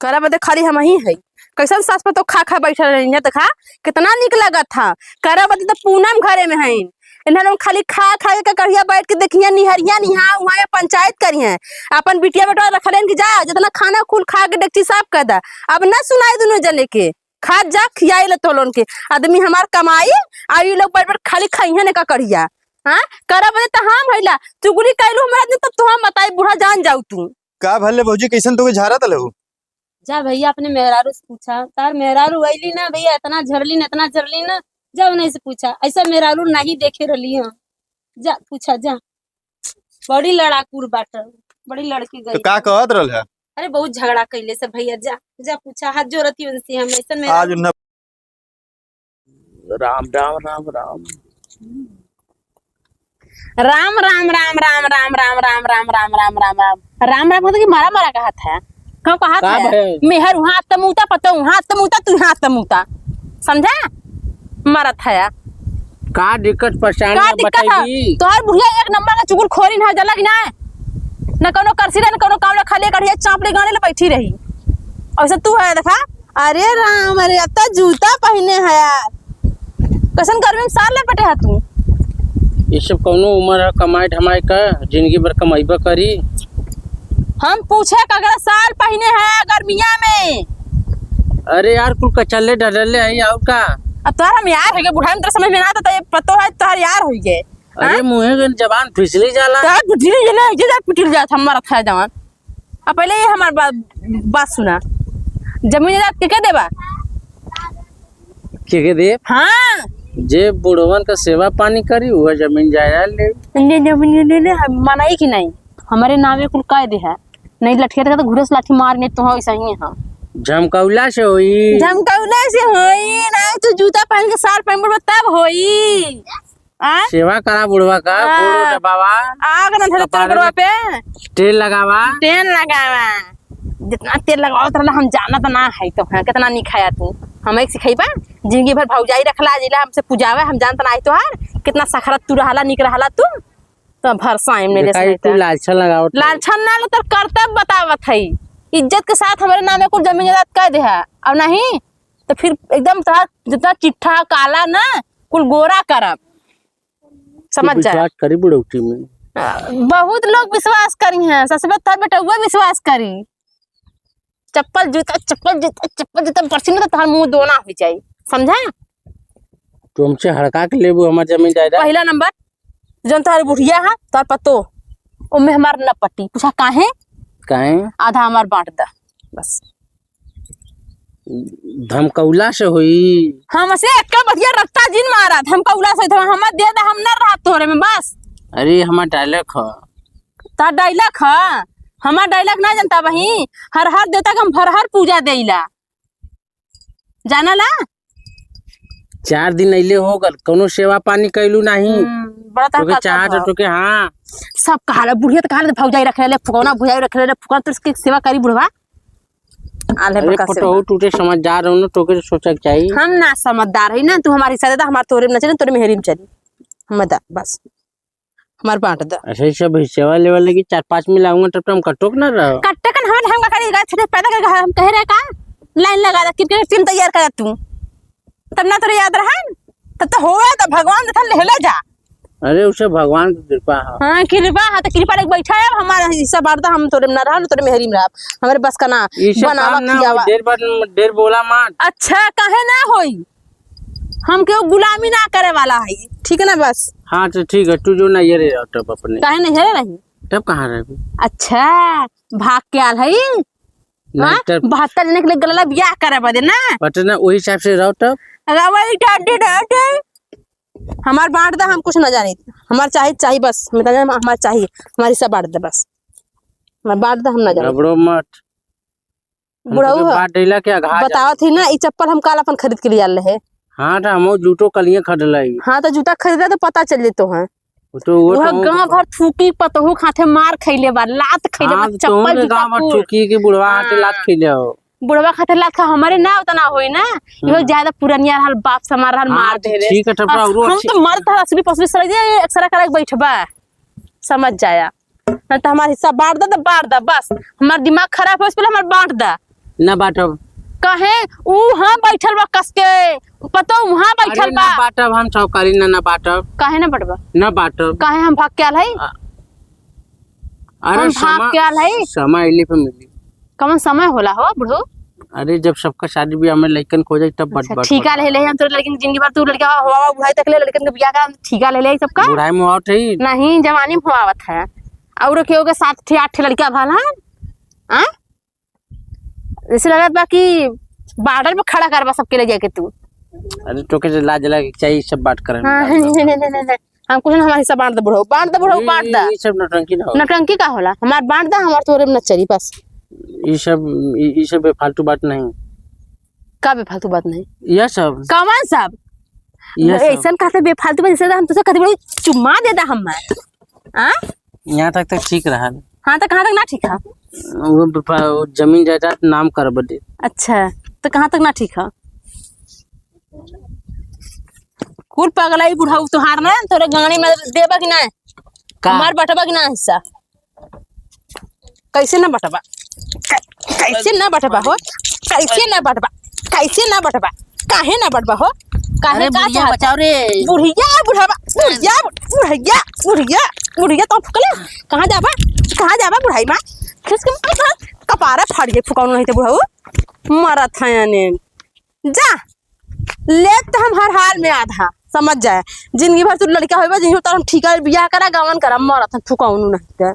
करा बदे खाली हम ही है। कैसन सास पर तो खा खा बैठल रही है, देखा कितना निक लगत था। करा बदे तो पूनम घरे में है, इन्हें लोग खाली खा खा के करिया बैठ के देखिए निहरिया निहा वहाँ पंचायत करिए। अपन बिटिया बेटा रखले कि जा जितना खाना कुल खा के डेकची साफ कर दा। अब न सुनाई दोनों जने के, खा जा खियाई ले तो लोन के आदमी हमार कमाई आई लोग बैठ बैठ खाली खाइहे ने का करिया। हाँ करा बदे तो हम हैला चुगली कैलू हमारा आदमी तब तो हम बताई बूढ़ा जान जाऊ तू। का भले भौजी कैसन तो झारा तले हो? जा भैया अपने मेहरारू से पूछा, तार मेहरारू अली ना भैया, इतना झरली ना, इतना झरली ना, जा उन्हीं से पूछा। ऐसा मेहरारू नहीं देखे रही हम, जा पूछा जा। बड़ी लड़ाकूर बाट, बड़ी लड़की तो गई। का कहत रहल है? अरे बहुत झगड़ा कैले से भैया, जा जा पूछा, हाथ जोड़ती उनसे हम ऐसा मेहरारू। आज न राम राम राम राम राम राम राम राम राम राम राम राम राम राम राम राम राम राम कि मारा मारा कहा था, कहाँ कहा का था? भइल? मेहर वहाँ तमूता पता वहाँ तमूता तू यहाँ तमूता समझा मारा था या। का दिक्कत परेशानी का है दिक्कत है? बताइए। तोहर बुढ़िया एक नंबर का चुगल खोरी ना जला कि ना ना कोनो करसी ना कोनो काम ना, खाली कढ़िया चापड़े गाने ले बैठी रही। ऐसा तू है देखा। अरे राम, अरे अब तो जूता पहने है यार, कैसन गर्मी में साल लपेटे है तू। ये सब कौनो उम्र है कमाई ढमाई का, जिंदगी भर कमाईबा करी। हम पूछे कगरा साल पहने है गर्मिया में। अरे यार कुल कचल्ले डडले है और का। अब तोहर हम यार है बुढ़ा में तोरा समझ में ना आता तो ये पतो है तोहर यार हो गए। अरे मुँहे के जबान फिसली जाला। तोहर पिटिल जला जे जा पिटिल जात हमारा था जवान। अब पहले ये हमार बात सुना, जमीन जायदाद के के देबा? के के दे? हाँ जे बुढ़वन का सेवा पानी करी वह जमीन जायदाद ले। ने ने ने ने ने हम मनाई कि नहीं हमारे नामे कुल कह दे है नहीं लठिया तो घुरे से लाठी मारने तो हो ऐसा ही है। हाँ झमकौला से होई। झमकौला से होई ना तो जूता पहन के साल पहन पर तब होई। आ सेवा करा बुढ़वा का, हाँ। गोड़ दबावा, आग न धरे तोर कपारे गोड़वा पे तेल लगावा। तेल लगावा, जितना तेल लगाओ उतना हम जाना तो ना है तो हाँ कितना नहीं खाया तू। हम एक सिखैबा जिंदगी भर भौजाई रखला जिला हमसे पूजावे, हम जानत ना है तोहार कितना सखरत तू रहला निक रहला तू तो भरसा एम मेरे देखा, से तू लालछन लगावत है। लालछन ना तो कर्तव्य बतावत है। इज्जत के साथ हमारे नामे को जमीन जायदाद कह दे है, अब नहीं तो फिर एकदम तोहार जितना चिट्ठा काला ना कुल गोरा करब, समझ तू जा। विश्वास करी बुढ़ौती में? बहुत लोग विश्वास करी हैं, ससुर तार बेटुआ विश्वास करी। चप्पल जूता चप्पल जूता चप्पल जूता बरसी ना तो तार मुंह दोना हो जाई, समझा? तू हमसे हड़का के लेबू हमार जमीन जायदाद? पहला नंबर जौन तार बुढ़िया है तार पतो ओमे हमार न पट्टी पूछा काहे? काहे? आधा हमार बांट दा बस। धमकौला से होई। हम से एक बढ़िया रत्ता जिन मारा धमकौला से हमार दे दा, हम न रहा तोरे में बस। अरे हमार डायलॉग ह। तार डायलॉग ह? हमार डायलॉग ना जनता बही, हर हर देवता के हम हर हर पूजा देला जाना ला। 4 दिन अइले हो गल, कोनो सेवा पानी कैलू नहीं। बड़ा तार तोके कर्तव्य चाहत ह। तोके हाँ सब कहाला बुढ़िया तो कहाला भौजाई रखे ले फुकौना भुजाई रखे ले फुकौना, तो उसकी सेवा करी बुढ़वा आले अरे बड़का सेवा। पटोहू टूटे समझदार हो ना, तोके सोचक चाहिए। हम ना समझदार है ना, तू हमारी हिस्सा दे दा, हमार तोरे में ना चले तोरे मेहरी में चली हम दा बस हमार बांट दा। ऐसे ही सब सेवा लेवा लगी 4-5 मिलाऊंगा तब तो हम कटोक ना रहो। कट्टे कन हम का खाली गाय छे पैदा करके हम कह रहे का लाइन लगा दे, क्रिकेट टीम तैयार कर तू तब ना तोरे याद रहा, तब तो होवे तो भगवान देथा लेले जा। अरे उसे भगवान की कृपा है। हाँ कृपा है तो कृपा लेके बैठा है, अब हमारा हिस्सा बांट दा, हम तोरे में ना रहा तोरे मेहरी में रहा, हमारे बस का ना ई सब बनावा काम ना खियावा। देर बाद देर बोला मार। अच्छा काहे ना होई, हम केहू गुलामी ना करे वाला है, ठीक है ना बस। हाँ तो ठीक है, तू जो ना ये रह तब अपने काहे नहीं है नहीं तब कहाँ रह? अच्छा भाग के आल है नहीं तब 72 जने के लिए गलला बियाह करे बदे ना पटना वही हिसाब से रहो तब। अगर वही डांटे डांटे हमार बांट दे, हम कुछ ना जाने, हमार चाहिए चाहिए बस, हम तो जाने, हमार चाहिए हमारी सब बांट दे बस, हमार बांट दे हम ना जाने। घबरो मत, बुढ़ऊ है। बांट देला के आघात बताओ थी ना ई चप्पल हम काल अपन खरीद के लिए आल रहे। हाँ तो हम जूतो कलिए खरीदलाई। हाँ तो जूता खरीदा तो पता चल जेतो है। तो वो वह तो गांव भर थूकी पतहू खाथे मार खैले बा लात खैले बा हाँ, तो चप्पल के जूता गांव भर कुल। थूकी के बुढ़वा हाथे लात खैले हो। बुढ़वा खाथे लात खा हमारे ना उतना होई ना, इहो ज्यादा पुरनिया रहल बाप समार रहल हाँ, मार तो देले। ठीक है, तब तो औरो हम अच्छी- तो मर्द हर असली पसली सड़ जे एक्सरा करा के बैठबा समझ जाया, नहीं तो हमार हिस्सा बांट दे तो बांट दे बस, हमार दिमाग खराब हो पहले हमार बांट दे। ना बांटब। कहे ऊ वहाँ बैठल बा कस के, पतो वहाँ बैठल अरे बा। ना बांटब हम साहूकारी ना, ना बांटब। काहे ना बटबा? ना बांटब। काहे हम भाग के आल है? अरे हम भाग के आल है? समय अइले पे मिली। कौन समय होला हो बुढ़ो? अरे जब सबका शादी ब्याह में लइकन खो जाए तब अच्छा, बट ठीका ले ले हम तोरे लड़किन के जिंदगी भर तू लड़का हवा हवा बुढ़ाई तक ले लड़कन के बियाह का हम ठीका ले ले सबका। बुढ़ाई में आवत है। नहीं जवानी में आवत है। और केहू के 7 ठे 8 ठे लड़का भला आ जैसे लगत बा कि बॉर्डर पे खड़ा करबा सबके ले जाके तू। अरे तोके जे लाज लगे चाहिए सब बात करे। हाँ, नहीं, नहीं, नहीं, नहीं, नहीं, हम कुछ ना हमारे हिस्सा बांट दे बुढ़ऊ, बांट दे बुढ़ऊ, बांट दे। ये सब नौटंकी ना हो। नौटंकी का होला? हमार बांट दे, हमार तोरे में न चली बस। ये सब बेफालतू बात नहीं। का बेफालतू बात नहीं? यह सब। कौन सब? यह सब। ऐसा कहते बेफालतू बात, जैसे हम तुझसे कहते बड़े चुम्मा दे दा हम। आ? यहाँ तक तो ठीक रहा। हाँ तो कहाँ तक ना ठीक है? वो जमीन जायदाद नाम कर बदे। अच्छा तो कहाँ तक ना ठीक है? कुल पगलाई बुढ़ऊ तुहार ना तोरे गाड़ी में देबा कि ना? का? हमार बटबा कि ना हिस्सा? कैसे ना बटबा? कैसे ना बटबा हो? कैसे ना बटबा? कैसे ना बटबा? काहे ना बटबा हो? काहे अरे का बुढ़िया चाहत? बचाओ रे। बुढ़िया बुढ़ावा बुढ़िया बुढ़िया बुढ़िया बुढ़िया तो फुकले कहाँ जाबा? कहाँ जाबा बुढ़ाई माँ? खिस के मार कपारा फाड़ के फुकाउन नहीं ते बुढ़ऊ मरत है यानी। जा ले तो हम हर हाल में आधा समझ जाए। जिंदगी भर तू लड़का होबा, जिंदगी भर हम ठीका बियाह करा गावन करा मरत है फुकाउन नहीं ते।